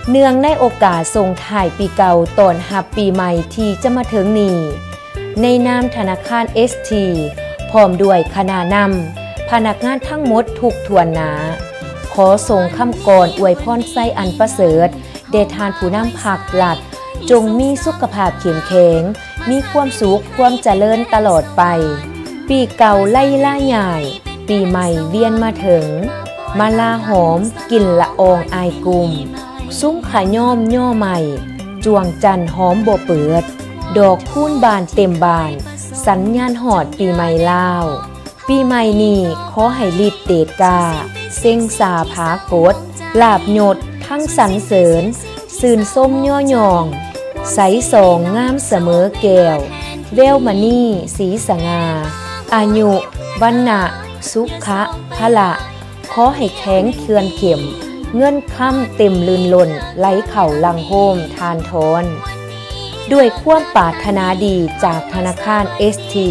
ເນື່ອງໃນໂອກາດສົ່ງທ້າຍປີເກົ່າຕ້ອນຮັບປີໃໝ່ທີ່ຈະມາເຖິງນີ້, ໃນນາມທະນາຄານເອສທີ ພ້ອມດ້ວຍຄະນະນຳ, ພະນັກງານທັງໝົດທຸກຖ້ວນໜ້າ, ຂໍສົ່ງຄຳກອນອວຍພອນໄຊອັນປະເສີດແດ່ທ່ານຜູ້ນຳພັກລັດ, ຈົ່ງມີສຸຂະພາບເຂັ້ມແຂງ, ມີຄວາມສຸກຄວາມຈະເລີນຕະຫຼອດໄປ. ປີເກົ່າໄລ່ລາຍ້າຍ, ປີໃໝ່ວຽນມາເຖິງ, ມາລາຫອມ ກິ່ນລະອອງອາຍກຸ່ມ, ສຸມຂະຍອມຍໍໃໝ່, ຈວງຈັນຫອມບໍ່ເປີດ, ດອກຄູນບານເຕັມບ້ານ, ສັນຍານຮອດປີໃໝ່ລາວ. ປີໃໝ່ນີ້ຂໍໃຫ້ລິດເດດກ້າ, ເສັງສາຜາກົດ, ລາບຍົດທັງສັນເສີນ, ຊື່ນຊົມຍໍຍ້ອງ, ໃສສ່ອງງາມສະເໝີແກ້ວ, ແວວມະນີສີສະຫງ່າ, ອາຍຸ ວັນນະ ສຸຂະ ພະລະ, ຂໍໃຫ້ແຂງເຂື່ອນເຂັ້ມ, ເງິນຄຳເຕັມລື່ນລົ້ນໄຫຼເຂົ້າຫຼັ່ງໂຮມທານທອນ. ດ້ວຍຄວາມປາດຖະໜາດີຈາກທະນາຄານເອສທີ